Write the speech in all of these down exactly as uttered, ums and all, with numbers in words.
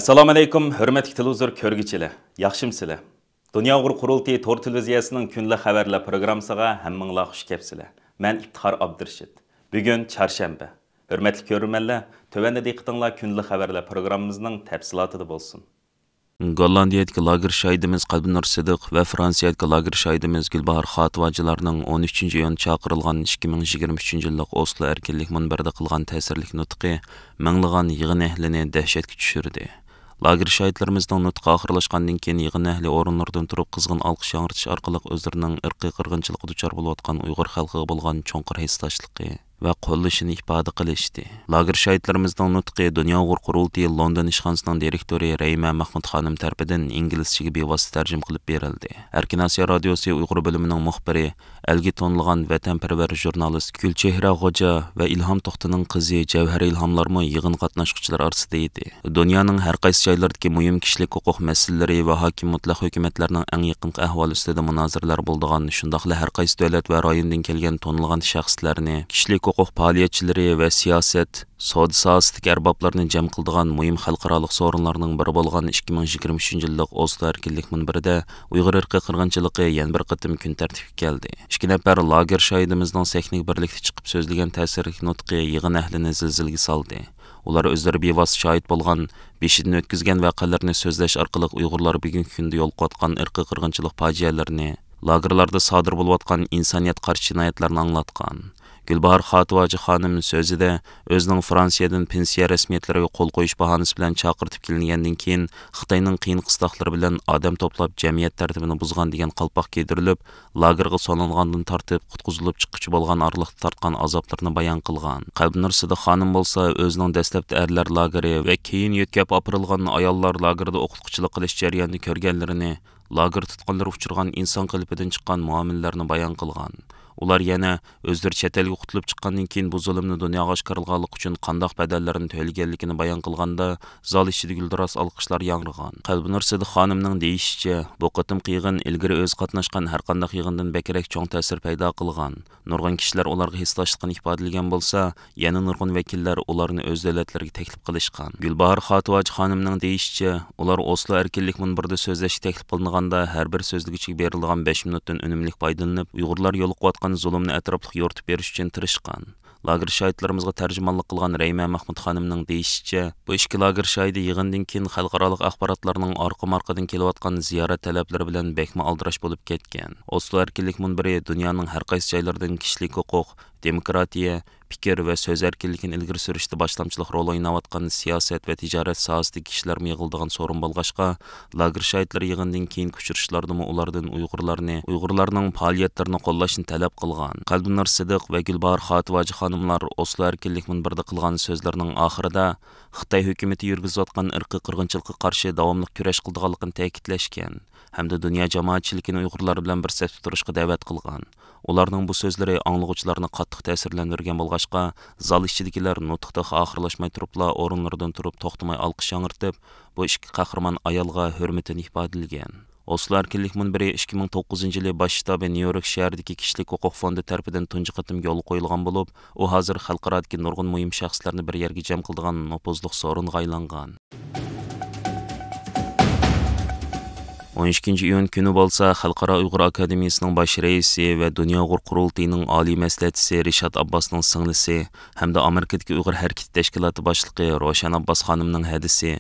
ئەسسالامۇئەلەيكۇم، ھۆرمەتلىك تېلېۋىزور كۆرگۈچىلەر، ياخشىمۇسىلەر؟ دۇنيا ئۇيغۇر قۇرۇلتىيى تور تېلېۋىزىيەسىنىڭ كۈندىلىك خەۋەرلەر پروگراممىسىغا ھەممىڭلار خۇش كەپسىلەر. مەن ئىپتىخار ئابدۇرېشىت. بۈگۈن چارشەنبە. ھۆرمەتلىك كۆرۈرمەنلەر، تۆۋەندە دىققىتىڭلار كۈندىلىك خەۋەرلەر پروگراممىمىزنىڭ تەپسىلاتىدا بولسۇن. گوللاندىيەدىكى لاگېر شاھىدىمىز قەلبىنۇر سىدىق ۋە فرانسىيەدىكى لاگېر شاھىدىمىز گۈلباھار خاتىۋاجىلارنىڭ ئون ئۈچىنچى ئىيۇن چاقىرىلغان ئىككى مىڭ يىگىرمە ئۈچىنچى يىللىق ئوسلو ئەركىنلىك مۇنبىرىدە قىلغان تەسىرلىك نۇتقى مىڭلىغان يىغىن ئەھلىنى دەھشەتكە چۈشۈردى. لاگېر شاھىتلىرىمىزنىڭ نۇتقى ئاخىرلاشقاندىن كېيىن، يىغىن ئەھلى ئورۇنلىرىدىن تۇرۇپ، قىزغىن ئالقىش ياڭرىتىش ئارقىلىق ئۆزلىرىنىڭ ئىرقىي قىرغىنچىلىققا دۇچار بولۇۋاتقان ئۇيغۇر خەلقىگە بولغان چوڭقۇر ھېسداشلىقى ۋە قوللىشىنى ئىپادە قىلىشتى. لاگېر شاھىتلىرىمىزنىڭ نۇتقى دۇنيا ئۇيغۇر قۇرۇلتىيى لوندون ئىشخانىسىنىڭ دىرېكتورى رەھىمە مەخمۇت خانىم تەرىپىدىن ئىنگلىزچىگە بىۋاسىتە تەرجىمە قىلىپ بېرىلدى. ئەركىن ئاسىيا رادىيوسى ئۇيغۇر بۆلۈمىنىڭ مۇخبىرى، ئەلگە تونۇلغان ۋەتەنپەرۋەر ژۇرنالىست گۈلچېھرە خوجا ۋە ئىلھام توختىنىڭ قىزى جەۋھەر ئىلھاملارمۇ يىغىن قاتناشقۇچىلىرى ئارىسىدا ئىدى. دۇنيانىڭ ھەر قايسى جايلىرىدىكى مۇھىم كىشىلىك ھوقۇق مەسىلىلىرى ۋە ھاكىم مۇتلەق ھۆكۈمەتلەرنىڭ ئەڭ يېقىنقى ئەھۋالى ئۈستىدە مۇنازىرىلەر بولىدىغان، شۇنداقلا ھەر قايسى دۆلەت ۋە رايوندىن كەلگەن تونۇلغان شەخسلەرنى، كىشىلىك ھوقۇق پائالىيەتچىلىرى ۋە سىياسەت، سودا ساھەسىدىكى ئەربابلارنى جەم قىلىدىغان مۇھىم خەلقئارالىق سورۇنلارنىڭ بىرى بولغان ئىككى مىڭ يىگىرمە ئۈچىنچى يىللىق ئوسلو ئەركىنلىك مۇنبىرىدە ئۇيغۇر ئىرقىي قىرغىنچىلىقى يەنە بىر قېتىم كۈن تەرتىپكە كەلدى. ئىككى نەپەر لاگېر شاھىدىمىزنىڭ سەھنىگە بىرلىكتە چىقىپ سۆزلىگەن تەسىرلىك نۇتقى يىغىن ئەھلىنى زىلزىلىگە سالدى. ئۇلار ئۆزلىرى بىۋاسىتە شاھىت بولغان، بېشىدىن ئۆتكۈزگەن ۋەقەلىرىنى سۆزلەش ئارقىلىق ئۇيغۇرلار بۈگۈنكى كۈندە يولۇقۇۋاتقان ئىرقىي قىرغىنچىلىق پاجىئەلىرىنى، لاگېرلاردا سادىر بولۇۋاتقان ئىنسانىيەتقا قارشى جىنايەتلەرنى ئاڭلاتقان. گۈلباھار خاتىۋاجى خانىم سۆزىدە ئۆزىنىڭ فرانسىيەدىن پېنسىيە رەسمىيەتلىرىگە قول قويۇش باھانىسى بىلەن چاقىرتىپ كېلىنگەندىن كېيىن، خىتاينىڭ قىيىن قىستاقلىرى بىلەن ئادەم توپلاپ، جەمئىيەت تەرتىپىنى بۇزغان دېگەن قالپاق كىيدۈرۈلۈپ، لاگېرغا سولانغاندىن تارتىپ قۇتقۇزۇلۇپ چىققۇچە بولغان ئارىلىقتا تارتقان ئازابلىرىنى بايان قىلغان. قەلبىنۇر سىدىق خانىم بولسا ئۆزىنىڭ دەسلەپتە ئەرلەر لاگېرى ۋە كېيىن يۆتكەپ ئاپىرىلغان ئاياللار لاگېرىدا ئوقۇتقۇچىلىق قىلىش جەريانىنى كۆرگەنلىرىنى، لاگېر تۇتقۇنلىرى ئۇچرىغان ئىنسان قېلىپىدىن چىققان مۇئامىلىلەرنى بايان قىلغان. ئۇلار يەنە ئۆزلىرى چەت ئەلگە قۇتۇلۇپ چىققاندىن كېيىن بۇ زۇلۇمنى دۇنياغا ئاشكارىلىغانلىقى ئۈچۈن قانداق بەدەللەرنى تۆلىگەنلىكىنى بايان قىلغاندا، زال ئىچىدە گۈلدۈراس ئالقىشلار ياڭرىغان. قەلبىنۇر سىدىق خانىمنىڭ دېيىشىچە، بۇ قېتىمقى يىغىن ئىلگىرى ئۆزى قاتناشقان ھەرقانداق يىغىندىن بەكرەك چوڭ تەسىر پەيدا قىلغان. نۇرغۇن كىشىلەر ئۇلارغا ھېسداشلىقىنى ئىپادىلىگەن بولسا، يەنە نۇرغۇن ۋەكىللەر ئۇلارنى ئۆز دۆلەتلىرىگە تەكلىپ قىلىشقان. گۈلباھار خاتىۋاجى خانىمنىڭ دېيىشىچە، ئۇلار ئوسلو ئەركىنلىك مۇنبىرىدە سۆزلەشكە تەكلىپ قىلىنغاندا، ھەر بىر سۆزلىگۈچىگە بېرىلىدىغان بەش مىنۇتتىن ئۈنۈملۈك پايدىلىنىپ، ئۇيغۇرلار يولۇقۇۋاتقان زۇلۇمنى ئەتراپلىق يورۇتۇپ بېرىش ئۈچۈن تىرىشقان. لاگېر شاھىتلىرىمىزغا تەرجىمانلىق قىلغان رەھىمە مەخمۇت خانىمنىڭ دېيىشىچە، بۇ ئىككى لاگېر شاھىتى يىغىندىن كېيىن خەلقئارالىق ئاخباراتلارنىڭ ئارقىمۇ ئارقىدىن كېلىۋاتقان زىيارەت تەلەپلىرى بىلەن بەكمۇ ئالدىراش بولۇپ كەتكەن. ئوسلو ئەركىنلىك مۇنبىرى دۇنيانىڭ ھەر قايسى جايلىرىدىن كىشىلىك ھوقۇق، دېموكراتىيە، پىكىر ۋە سۆز ئەركىنلىكىنى ئىلگىرى سۈرۈشتە باشلامچىلىق رول ئويناۋاتقان سىياسەت ۋە تىجارەت ساھەسىدىكى كىشىلەرمۇ يىغىلىدىغان سورۇن بولغاچقا، لاگېر شاھىتلىرى يىغىندىن كېيىنكى ئۇچرىشىشلاردىمۇ ئۇلاردىن ئۇيغۇرلارنى، ئۇيغۇرلارنىڭ پائالىيەتلىرىنى قوللاشنى تەلەپ قىلغان. قەلبىنۇر سىدىق ۋە گۈلباھار خاتىۋاجى خانىملار ئوسلو ئەركىنلىك مۇنبىرىدە قىلغان سۆزلىرىنىڭ ئاخىرىدا خىتاي ھۆكۈمىتى يۈرگۈزۈۋاتقان ئىرقىي قىرغىنچىلىققا قارشى داۋاملىق كۈرەش قىلىدىغانلىقىنى تەكىتلەشكەن ھەمدە دۇنيا جامائەتچىلىكىنى ئۇيغۇرلار بىلەن بىر سەپتە تۇرۇشقا دەۋەت قىلغان. ئۇلارنىڭ بۇ سۆزلىرى ئاڭلىغۇچىلارنى قاتتىق تەسىرلەندۈرگەن بولغاچقا، زال ئىچىدىكىلەر نۇتۇق تېخى ئاخىرلاشماي تۇرۇپلا ئورۇنلىرىدىن تۇرۇپ توختىماي ئالقىش ياڭرىتىپ، بۇ ئىككى قەھرىمان ئايالغا ھۆرمىتىنى ئىپادىلىگەن. ئوسلو ئەركىنلىك مۇنبىرى ئىككى مىڭ توققۇزىنچى يىلى باش شتابى نيۇ يورك شەھىرىدىكى كىشىلىك ھوقۇق فوندى تەرىپىدىن تۇنجى قېتىم يولغا قويۇلغان بولۇپ، ئۇ ھازىر خەلقئارادىكى نۇرغۇن مۇھىم شەخسلەرنى بىر يەرگە جەم قىلىدىغان نوپۇزلۇق سورۇنغا ئايلانغان. ئون ئىككىنچى ئىيۇن كۈنى بولسا خەلقئارا ئۇيغۇر ئاكادېمىيىسىنىڭ باش رەئىسى ۋە دۇنيا ئۇيغۇر قۇرۇلتىيىنىڭ ئالىي مەسلىھەتچىسى رىشات ئابباسنىڭ سىڭلىسى ھەمدە ئامېرىكىدىكى ئۇيغۇر ھەرىكىتى تەشكىلاتى باشلىقى روشەن ئابباس خانىمنىڭ ھەدىسى،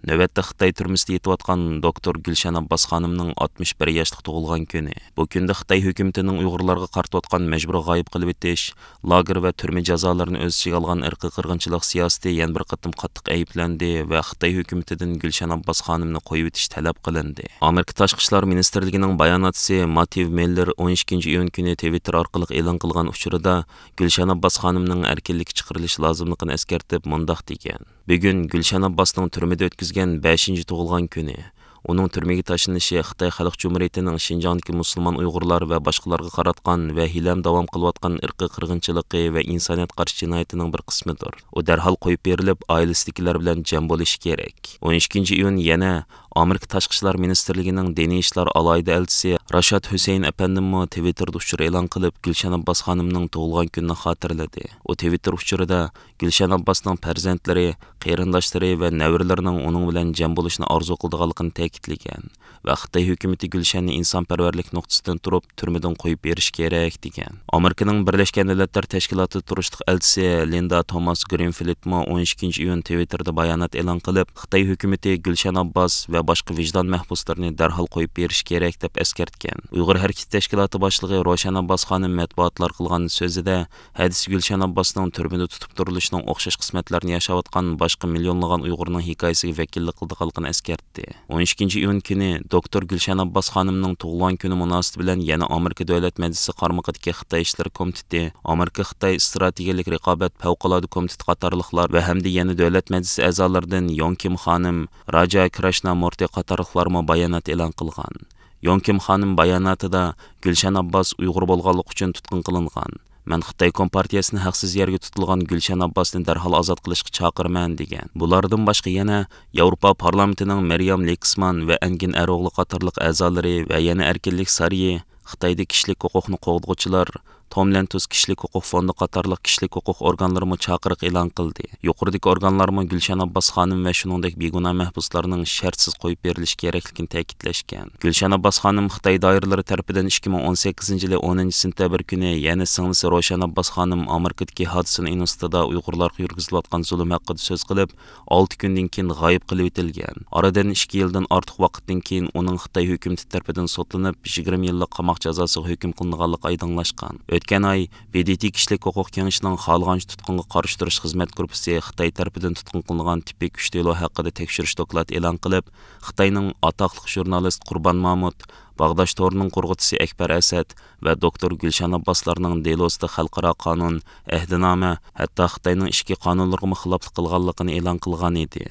نۆۋەتتە خىتاي تۈرمىسىدە يېتىۋاتقان دوكتور گۈلشەن ئابباس خانىمنىڭ ئاتمىش بىر ياشلىق تۇغۇلغان كۈنى. بۇ كۈندە خىتاي ھۆكۈمىتىنىڭ ئۇيغۇرلارغا قارىتىۋاتقان مەجبۇرىي غايىب قىلىۋېتىش، لاگېر ۋە تۈرمە جازالىرىنى ئۆز ئىچىگە ئالغان ئىرقىي قىرغىنچىلىق سىياسىتى يەنە بىر قېتىم قاتتىق ئەيىبلەندى ۋە خىتاي ھۆكۈمىتىدىن گۈلشەن ئابباس خانىمنى قويۇۋېتىش تەلەپ قىلىندى. ئامېرىكا تاشقى ئىشلار مىنىستىرلىكىنىڭ باياناتچىسى ماتيۇ مىللېر ئون ئىككىنچى ئىيۇن كۈنى تىۋىتتېر ئارقىلىق ئېلان قىلغان ئۇچۇرىدا گۈلشەن ئابباس خانىمنىڭ ئەركىنلىككە چىقىرىلىشى لازىملىقىنى ئەسكەرتىپ مۇنداق دېگەن: بۈگۈن گۈلشەن ئابباسنىڭ تۈرمىدە ئۆتكۈزگەن بەشىنچى تۇغۇلغان كۈنى. ئۇنىڭ تۈرمىگە تاشلىنىشى خىتاي خەلق جۇمھۇرىيىتىنىڭ شىنجاڭدىكى مۇسۇلمان ئۇيغۇرلار ۋە باشقىلارغا قاراتقان ۋە ھېلىھەم داۋام قىلىۋاتقان ئىرقىي قىرغىنچىلىقى ۋە ئىنسانىيەتكە قارشى جىنايىتىنىڭ بىر قىسمىدۇر. ئۇ دەرھال قويۇپ بېرىلىپ، ئائىلىسىدىكىلەر بىلەن جەم بولۇشى كېرەك. ئون ئىككىنچى ئىيۇن يەنە ئامېرىكا تاشقى ئىشلار مىنىستىرلىكىنىڭ دىنىي ئىشلار ئالاھىدە ئەلچىسى راشاد ھۈسەيىن ئەپەندىممۇ تىۋىتتېردا ئۇچۇر ئېلان قىلىپ، گۈلشەن ئابباس خانىمنىڭ تۇغۇلغان كۈنىنى خاتىرىلىدى. ئۇ تىۋىتتېر ئۇچۇرىدا گۈلشەن ئابباسنىڭ پەرزەنتلىرى، قېرىنداشلىرى ۋە نەۋرىلىرىنىڭ ئۇنىڭ بىلەن جەم بولۇشنى ئارزۇ قىلىدىغانلىقىنى تەكىتلىگەن ۋە خىتاي ھۆكۈمىتى گۈلشەننى ئىنسانپەرۋەرلىك نۇقتىسىدىن تۇرۇپ تۈرمىدىن قويۇپ بېرىشى كېرەك، دېگەن. ئامېرىكىنىڭ بىرلەشكەن دۆلەتلەر تەشكىلاتىدا تۇرۇشلۇق ئەلچىسى لىندا توماس گرىنفىلدمۇ ئون ئىككىنچى ئىيۇن تىۋىتتېردا بايانات ئېلان قىلىپ، خىتاي ھۆكۈمىتى گۈلشەن ئابباس ۋە باشقا ۋىجدان مەھبۇسلىرىنى دەرھال قويۇپ بېرىشى كېرەك، دەپ ئەسكەرتكەن. ئۇيغۇر ھەرىكىتى تەشكىلاتى باشلىقى روشەن ئابباس خانىم مەتبۇئاتلارغا قىلغان سۆزىدە، ھەدىسى گۈلشەن ئابباسنىڭ تۈرمىدە تۇتۇپ تۇرۇلۇشىنىڭ ئوخشاش قىسمەتلەرنى ياشاۋاتقان باشقا مىليونلىغان ئۇيغۇرنىڭ ھېكايىسىگە ۋەكىللىك قىلىدىغانلىقىنى ئەسكەرتتى. ئون ئىككىنچى ئىيۇن كۈنى دوكتور گۈلشەن ئابباس خانىمنىڭ تۇغۇلغان كۈنى مۇناسىۋىتى بىلەن يەنە ئامېرىكا دۆلەت مەجلىسى قارمىقىدىكى خىتاي ئىشلىرى كومىتېتى، ئامېرىكا خىتاي ئىستراتېگىيەلىك رىقابەت پەۋقۇلئاددە كومىتېتى قاتارلىقلار ۋە ھەمدە يەنە دۆلەت مەجلىسى ئەزالىرىدىن يوڭ كىم خانىم، راجا كراشنامۇرتى قاتارلىقلارمۇ بايانات ئېلان قىلغان. يوڭ كىم خانىم باياناتىدا، گۈلشەن ئابباس ئۇيغۇر بولغانلىقى ئۈچۈن تۇتقۇن قىلىنغان. مەن خىتاي كومپارتىيەسىنى ھەقسىز يەرگە تۇتۇلغان گۈلشەن ئابباسنى دەرھال ئازاد قىلىشقا چاقىرىمەن، دېگەن. بۇلاردىن باشقا يەنە ياۋروپا پارلامېنتىنىڭ مەريام لېكسمان ۋە ئەنگىن ئەروغلى قاتارلىق ئەزالىرى ۋە يەنە ئەركىنلىك سارىيى، خىتايدا كىشىلىك ھوقۇقنى قوغدىغۇچىلار، توم لەنتۇس كىشىلىك ھوقۇق فوندى قاتارلىق كىشىلىك ھوقۇق ئورگانلىرىمۇ چاقىرىق ئېلان قىلدى. يۇقىرىدىكى ئورگانلارمۇ گۈلشەن ئابباس خانىم ۋە شۇنىڭدەك بىگۇناھ مەھبۇسلارنىڭ شەرتسىز قويۇپ بېرىلىشى كېرەكلىكىنى تەكىتلەشكەن. گۈلشەن ئابباس خانىم خىتاي دائىرىلىرى تەرىپىدىن ئىككى مىڭ ئون سەككىزىنچى يىلى ئونىنچى سېنتەبىر كۈنى يەنە سىڭلىسى روشەن ئابباس خانىم ئامېرىكىدىكى ھادىسون ئىنستىتۇتىدا ئۇيغۇرلارغا يۈرگۈزۈلۈۋاتقان زۇلۇم ھەققىدە سۆز قىلىپ، ئالتە كۈندىن كېيىن غايىب قىلىۋېتىلگەن. ئارىدىن ئىككى يىلدىن ئارتۇق ۋاقىتتىن كېيىن ئۇنىڭ خىتاي ھۆكۈمىتى تەرىپىدىن سوتلىنىپ، يىگىرمە يىللىق قاماق جازاسىغا ھۆكۈم قىلىنغانلىقى ئايدىڭلاشقان. ئۆتكەن ئاي ب د ت كىشىلىك ھوقۇق كېڭىشىنىڭ خالىغانچە تۇتقۇنغا قارشى تۇرۇش خىزمەت گۇرۇپپىسى خىتاي تەرىپىدىن تۇتقۇن قىلىنغان تىپپى كۈچ دېلو ھەققىدە تەكشۈرۈش دوكلاتى ئېلان قىلىپ، خىتاينىڭ ئاتاقلىق ژۇرنالىست قۇربان مامۇت، باغداش تورىنىڭ قۇرغۇچىسى ئەكبەر ئەسەت ۋە دوكتور گۈلشەن ئابباسلارنىڭ دېلوسىدا خەلقئارا قانۇن، ئەھدىنامە، ھەتتا خىتاينىڭ ئىچكى قانۇنلىرىغىمۇ خىلاپلىق قىلغانلىقىنى ئېلان قىلغان ئىدى.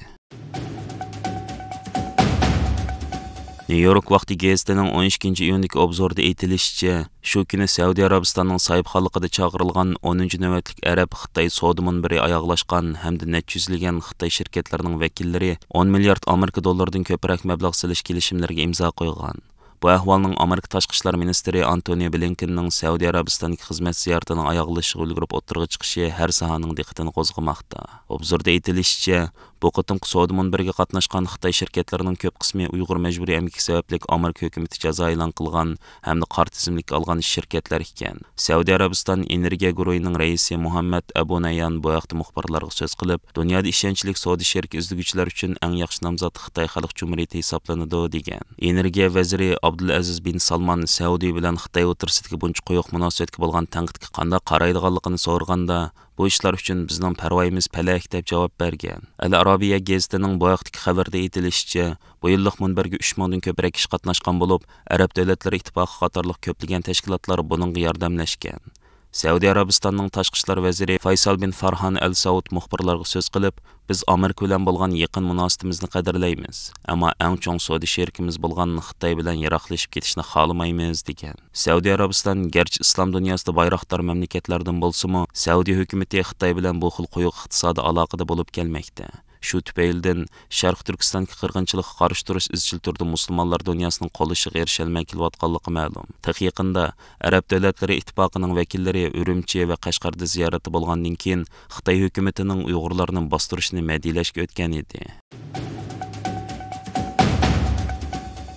نيۇ يورك ۋاقتى گېزىتىنىڭ ئون ئىككىنچى ئىيۇندىكى ئوبزورىدا ئېيتىلىشىچە، شۇ كۈنى سەئۇدى ئەرەبىستاننىڭ ساھىبخانلىقىدا چاقىرىلغان ئونىنچى نۆۋەتلىك ئەرەب خىتاي سودا مۇنبىرى ئاياغلاشقان ھەمدە نەچچە يۈزلىگەن خىتاي شىركەتلىرىنىڭ ۋەكىللىرى ئون مىليارد ئامېرىكا دوللىرىدىن كۆپرەك مەبلەغ سېلىش كېلىشىملىرىگە ئىمزا قويغان. بۇ ئەھۋالنىڭ ئامېرىكا تاشقى ئىشلار مىنىستىرى ئانتونى بلىنكېننىڭ سەئۇدى ئەرەبىستاندىكى خىزمەت زىيارىتىنىڭ ئاياغلىشىشىغا ئۈلگۈرۈپ ئوتتۇرىغا چىقىشى ھەر ساھەنىڭ دىققىتىنى قوزغىماقتا. ئوبزوردا ئېيتىلىشىچە، بۇ قېتىمقى سودا مۇنبىرىگە قاتناشقان خىتاي شىركەتلىرىنىڭ كۆپ قىسمى ئۇيغۇر مەجبۇرىي ئەمگىكى سەۋەبلىك ئامېرىكا ھۆكۈمىتى جازا ئېلان قىلغان ھەمدە قارا تىزىملىككە ئالغان شىركەتلەر ئىكەن. سەئۇدى ئەرەبىستان ئېنېرگىيە گۇرۇھىنىڭ رەئىسى مۇھەممەد ئەبۇ نەييان بۇ ھەقتە مۇخبىرلارغا سۆز قىلىپ، دۇنيادا ئىشەنچلىك سودا شېرىكى ئىزدىگۈچىلەر ئۈچۈن ئەڭ ياخشى نامزات خىتاي خەلق جۇمھۇرىيىتى ھېسابلىنىدۇ، دېگەن. ئېنېرگىيە ۋەزىرى ئابدۇلئەزىز بىن سالمان سەئۇدى بىلەن خىتاي ئوتتۇرىسىدىكى بۇنچە قويۇق مۇناسىۋەتكە بولغان تەنقىدكە قانداق قارايدىغانلىقىنى سورىغاندا، بۇ ئىشلار ئۈچۈن بىزنىڭ پەرۋايىمىز پەلەك، دەپ جاۋاب بەرگەن. ئەل ئارابىيە گېزىتىنىڭ بۇ ھەقتىكى خەۋىرىدە ئېيتىلىشىچە، بۇ يىللىق مۇنبەرگە ئۈچ مىڭدىن كۆپرەك كىشى قاتناشقان بولۇپ، ئەرەب دۆلەتلىرى ئىتتىپاقى قاتارلىق كۆپلىگەن تەشكىلاتلار بۇنىڭغا ياردەملەشكەن. سەئۇدى ئەرەبىستاننىڭ تاشقى ئىشلار ۋەزىرى فەيسال بىن فارھان ئەل سەئۇد مۇخبىرلارغا سۆز قىلىپ، بىز ئامېرىكا بىلەن بولغان يېقىن مۇناسىۋىتىمىزنى قەدىرلەيمىز، ئەمما ئەڭ چوڭ سودا شېرىكىمىز بولغان خىتاي بىلەن يىراقلىشىپ كېتىشنى خالىمايمىز، دېگەن. سەئۇدى ئەرەبىستان گەرچە ئىسلام دۇنياسىدا بايراقدار مەملىكەتلەردىن بولسىمۇ، سەئۇدى ھۆكۈمىتى خىتاي بىلەن بۇ خىل قويۇق ئىقتىسادىي ئالاقىدە بولۇپ كەلمەكتە. شۇ تۈپەيلىدىن شەرقىي تۈركىستاندىكى قىرغىنچىلىققا قارشى تۇرۇش ئىزچىل تۈردە مۇسۇلمانلار دۇنياسىنىڭ قوللىشىغا ئېرىشەلمەي كېلىۋاتقانلىقى مەلۇم. تېخى يېقىندا ئەرەب دۆلەتلىرى ئىتتىپاقىنىڭ ۋەكىللىرى ئۈرۈمچى ۋە قەشقەردە زىيارەتتە بولغاندىن كېيىن، خىتاي ھۆكۈمىتىنىڭ ئۇيغۇرلارنى باستۇرۇشىنى مەدھىيەلەشكە ئۆتكەن ئىدى.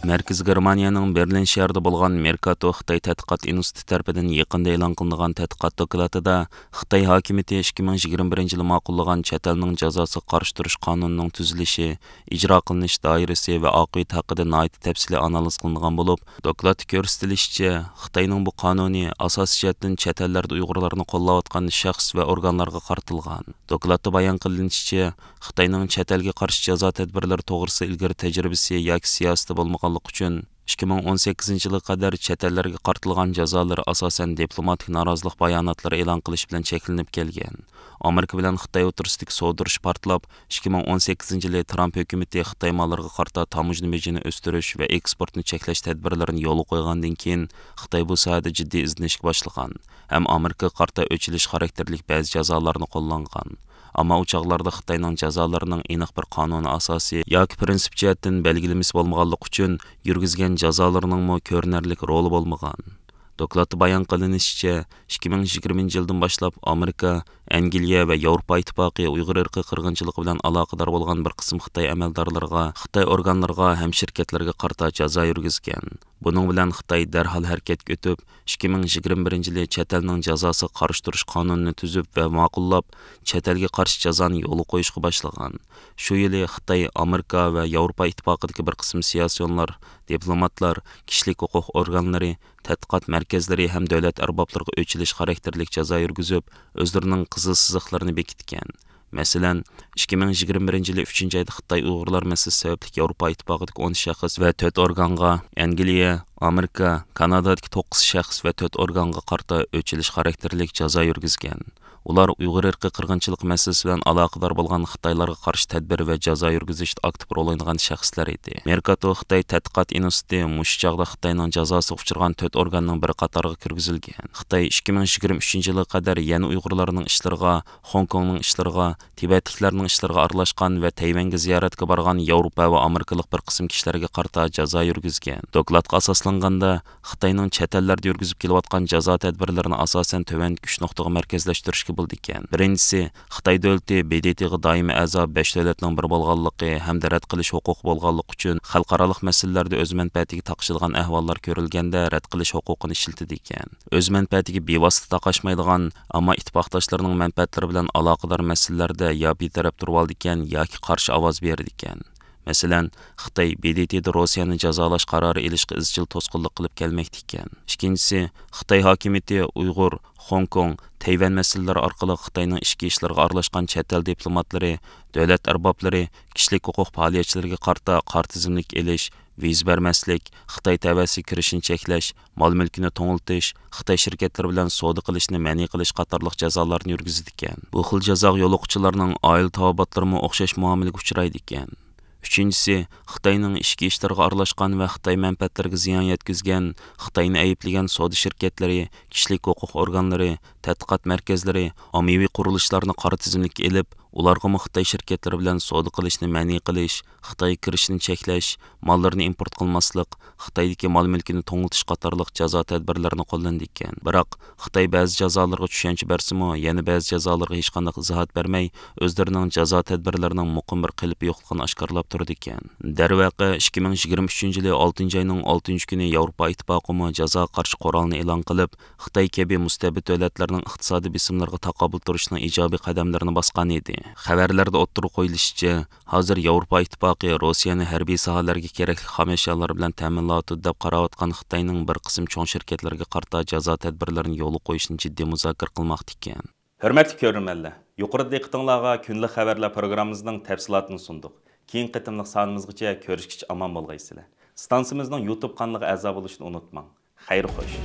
مەركىزىي گېرمانىيەنىڭ بېرلىن شەھىرىدە بولغان مېركاتو خىتاي تەتقىقات ئىنستىتۇتى تەرىپىدىن يېقىندا ئېلان قىلىنغان تەتقىقات دوكلاتىدا خىتاي ھاكىمىيىتى ئىككى مىڭ يىگىرمە بىرىنچى يىلى ماقۇللىغان چەت ئەلنىڭ جازاسىغا قارشى تۇرۇش قانۇنىنىڭ تۈزۈلۈشى، ئىجرا قىلىنىش دائىرىسى ۋە ئاقىۋىتى ھەققىدە ناھايىتى تەپسىلىي ئانالىز قىلىنغان بولۇپ، دوكلاتتا كۆرسىتىلىشىچە، خىتاينىڭ بۇ قانۇنى ئاساسىي جەھەتتىن چەت ئەللەردە ئۇيغۇرلارنى قوللاۋاتقان شەخس ۋە ئورگانلارغا قارىتىلغان. دوكلاتتا بايان قىلىنىشىچە، خىتاينىڭ چەت ئەلگە قارشى جازا تەدبىرلىرى توغرىسىدا ئىلگىرى تەجرىبىسى ياكى سىياسىتى بولمىغانلىقى ئۈچۈن، ئىككى مىڭ ئون سەككىزىنچى يىلغا قەدەر چەت ئەللەرگە قارىتىلغان جازالىرى ئاساسەن دىپلوماتىك نارازىلىق باياناتلىرى ئېلان قىلىش بىلەن چەكلىنىپ كەلگەن. ئامېرىكا بىلەن خىتاي ئوتتۇرىسىدىكى سودا ئۇرۇشى پارتلاپ، ئىككى مىڭ ئون سەككىزىنچى يىلى ترامپ ھۆكۈمىتى خىتاي ماللىرىغا قارىتا تاموژنا بېجىنى ئۆستۈرۈش ۋە ئېكسپورتنى چەكلەش تەدبىرلىرىنى يولغا قويغاندىن كېيىن، خىتاي بۇ ساھەدە جىددىي ئىزدىنىشكە باشلىغان ھەم ئامېرىكىغا قارىتا ئۆچ ئېلىش خاراكتېرلىك بەزى جازالارنى قوللانغان. ئەمما ئۇ چاغلاردا خىتاينىڭ جازالىرىنىڭ ئېنىق بىر قانۇنىي ئاساسى ياكى پىرىنسىپ جەھەتتىن بەلگىلىمىسى بولمىغانلىقى ئۈچۈن، يۈرگۈزگەن جازالىرىنىڭمۇ كۆرۈنەرلىك رولى بولمىغان. دوكلاتتا بايان قىلىنىشىچە، ئىككى مىڭ يىگىرمىنچى يىلدىن باشلاپ ئامېرىكا، ئەنگلىيە ۋە ياۋروپا ئىتتىپاقى ئۇيغۇر ئىرقىي قىرغىنچىلىقى بىلەن ئالاقىدار بولغان بىر قىسىم خىتاي ئەمەلدارلىرىغا، خىتاي ئورگانلىرىغا ھەم شىركەتلەرگە قارىتا جازا يۈرگۈزگەن. بۇنىڭ بىلەن خىتاي دەرھال ھەرىكەتكە ئۆتۈپ، ئىككى مىڭ يىگىرمە بىرىنچى يىلى چەت ئەلنىڭ جازاسىغا قارشى تۇرۇش قانۇنىنى تۈزۈپ ۋە ماقۇللاپ، چەت ئەلگە قارشى جازانى يولغا قويۇشقا باشلىغان. شۇ يىلى خىتاي، ئامېرىكا ۋە ياۋروپا ئىتتىپاقىدىكى بىر قىسىم سىياسىيونلار، دىپلوماتلار، كىشىلىك ھوقۇق ئورگانلىرى، تەتقىقات مەركەزلىرى ھەم دۆلەت ئەربابلىرىغا ئۆچ ئېلىش خاراكتېرلىك جازا يۈرگۈزۈپ، ئۆزلىرىنىڭ قىزىل سىزىقلىرىنى بېكىتكەن. مەسىلەن، ئىككى مىڭ يىگىرمە بىرىنچى يىلى ئۈچىنچى ئايدا خىتاي ئۇيغۇرلار مەسىلىسى سەۋەبلىك ياۋروپا ئىتتىپاقىدىكى ئون شەخس ۋە تۆت ئورگانغا، ئەنگلىيە، ئامېرىكا، كانادادىكى توققۇز شەخس ۋە تۆت ئورگانغا قارىتا ئۆچ ئېلىش خاراكتېرلىك جازا يۈرگۈزگەن. ئۇلار ئۇيغۇر ئىرقىي قىرغىنچىلىقى مەسىلىسى بىلەن ئالاقىدار بولغان خىتايلارغا قارشى تەدبىر ۋە جازا يۈرگۈزۈشتە ئاكتىپ رول ئوينىغان شەخسلەر ئىدى. مېركاتو خىتاي تەتقىقات ئىنستىتۇتى مۇشۇ چاغدا خىتاينىڭ جازاسىغا ئۇچرىغان تۆت ئورگاننىڭ بىرى قاتارىغا كىرگۈزۈلگەن. خىتاي ئىككى مىڭ يىگىرمە ئۈچىنچى يىلغا قەدەر يەنە ئۇيغۇرلارنىڭ ئىشلىرىغا، خوڭكوڭنىڭ ئىشلىرىغا، تىبەتلىكلەرنىڭ ئىشلىرىغا ئارىلاشقان ۋە تەيۋەنگە زىيارەتكە بارغان ياۋروپا ۋە ئامېرىكىلىق بىر قىسىم كىشىلەرگە قارىتا جازا يۈرگۈزگەن. دوكلاتقا ئاساسلانغاندا، خىتاينىڭ چەت ئەللەردە يۈرگۈزۈپ كېلىۋاتقان جازا تەدبىرلىرىنى ئاساسەن تۆۋەندىكى ئۈچ نۇقتىغا مەركەزلەشتۈرۈشكە بولىدىكەن. بىرىنچىسى، خىتاي دۆلىتى ب د ت غا دائىمىي ئەزا بەش دۆلەتنىڭ بىرى بولغانلىقى ھەمدە رەت قىلىش ھوقۇقى بولغانلىقى ئۈچۈن، خەلقئارالىق مەسىلىلەردە ئۆز مەنپەئەتىگە تاقىشىدىغان ئەھۋاللار كۆرۈلگەندە رەت قىلىش ھوقۇقىنى ئىشلىتىدىكەن. ئۆز مەنپەئەتىگە بىۋاسىتە تاقاشمايدىغان، ئەمما ئىتتىپاقداشلىرىنىڭ مەنپەئەتلىرى بىلەن ئالاقىدار مەسىلىلەردە يا بىتەرەپ تۇرۇۋالىدىكەن ياكى قارشى ئاۋاز بېرىدىكەن. مەسىلەن، خىتاي ب د ت دا روسىيەنى جازالاش قارارى ئېلىشقا ئىزچىل توسقۇنلۇق قىلىپ كەلمەكتە ئىكەن. ئىككىنچىسى، خىتاي ھاكىمىيىتى ئۇيغۇر، خوڭكوڭ، تەيۋەن مەسىلىلىرى ئارقىلىق خىتاينىڭ ئىچكى ئىشلىرىغا ئارىلاشقان چەت ئەل دىپلوماتلىرى، دۆلەت ئەربابلىرى، كىشىلىك ھوقۇق پائالىيەتچىلىرىگە قارىتا قارا تىزىملىك ئېلىش، ۋىزا بەرمەسلىك، خىتاي تەۋەسىگە كىرىشىنى چەكلەش، مال مۈلكىنى توڭلىتىش، خىتاي شىركەتلىرى بىلەن سودا قىلىشنى مەنئى قىلىش قاتارلىق جازالارنى يۈرگۈزىدىكەن. بۇ خىل جازاغا يولۇققۇچىلارنىڭ ئائىلە تاۋابىئاتلىرىمۇ ئوخشاش مۇئامىلىگە ئۇچرايدىكەن. ئۈچىنچىسى، خىتاينىڭ ئىچكى ئىشلىرىغا ئارىلاشقان ۋە خىتاي مەنپەئەتلىرىگە زىيان يەتكۈزگەن، خىتاينى ئەيىبلىگەن سودا شىركەتلىرى، كىشىلىك ھوقۇق ئورگانلىرى، تەتقىقات مەركەزلىرى، ئاممىۋى قۇرۇلۇشلارنى قارا تىزىملىككە ئېلىپ، ئۇلارغىمۇ خىتاي شىركەتلىرى بىلەن سودا قىلىشنى مەنئى قىلىش، خىتايغا كىرىشنى چەكلەش، ماللىرىنى ئىمپورت قىلماسلىق، خىتايدىكى مال مۈلكىنى توڭلىتىش قاتارلىق جازا تەدبىرلىرىنى قوللىنىدىكەن. بىراق، خىتاي بەزى جازالىرىغا چۈشەنچە بەرسىمۇ، يەنە بەزى جازالىرىغا ھېچقانداق ئىزاھات بەرمەي، ئۆزلىرىنىڭ جازا تەدبىرلىرىنىڭ مۇقىم بىر قېلىپى يوقلۇقىنى ئاشكارىلاپ تۇرىدىكەن. دەرۋەقە، ئىككى مىڭ يىگىرمە ئۈچىنچى يىلى ئالتىنچى ئاينىڭ ئالتىنچى كۈنى ياۋروپا ئىتتىپاقىمۇ جازاغا قارشى قورالنى ئېلان قىلىپ، خىتاي كەبى مۇستەبىت دۆلەتلەرنىڭ ئىقتىسادىي بېسىملىرىغا تاقابىل تۇرۇشنىڭ ئىجابىي قەدەملىرىنى باسقان ئىدى. خەۋەرلەردە ئوتتۇرىغا قويۇلۇشىچە، ھازىر ياۋروپا ئىتتىپاقى روسىيەنى ھەربىي ساھەلەرگە كېرەكلىك خام ئەشيالار بىلەن تەمىنلەۋاتىدۇ دەپ قاراۋاتقان خىتاينىڭ بىر قىسىم چوڭ شىركەتلىرىگە قارىتا جازا تەدبىرلىرىنى يولغا قويۇشنى جىددىي مۇزاكىرە قىلماقتا ئىكەن. ھۆرمەتلىك كۆرۈرمەنلەر، يۇقىرىدا دىققىتىڭلارغا كۈندىلىك خەۋەرلەر پروگراممىمىزنىڭ تەپسىلاتىنى سۇندۇق. كېيىنكى قېتىملىق سانىمىزغىچە كۆرۈشكىچە ئامان بولغايسىلەر. ئىستانسىمىزنىڭ يۇتۇب قانىلىغا ئەزا بولۇشنى ئۇنتۇماڭ. خەير خوش.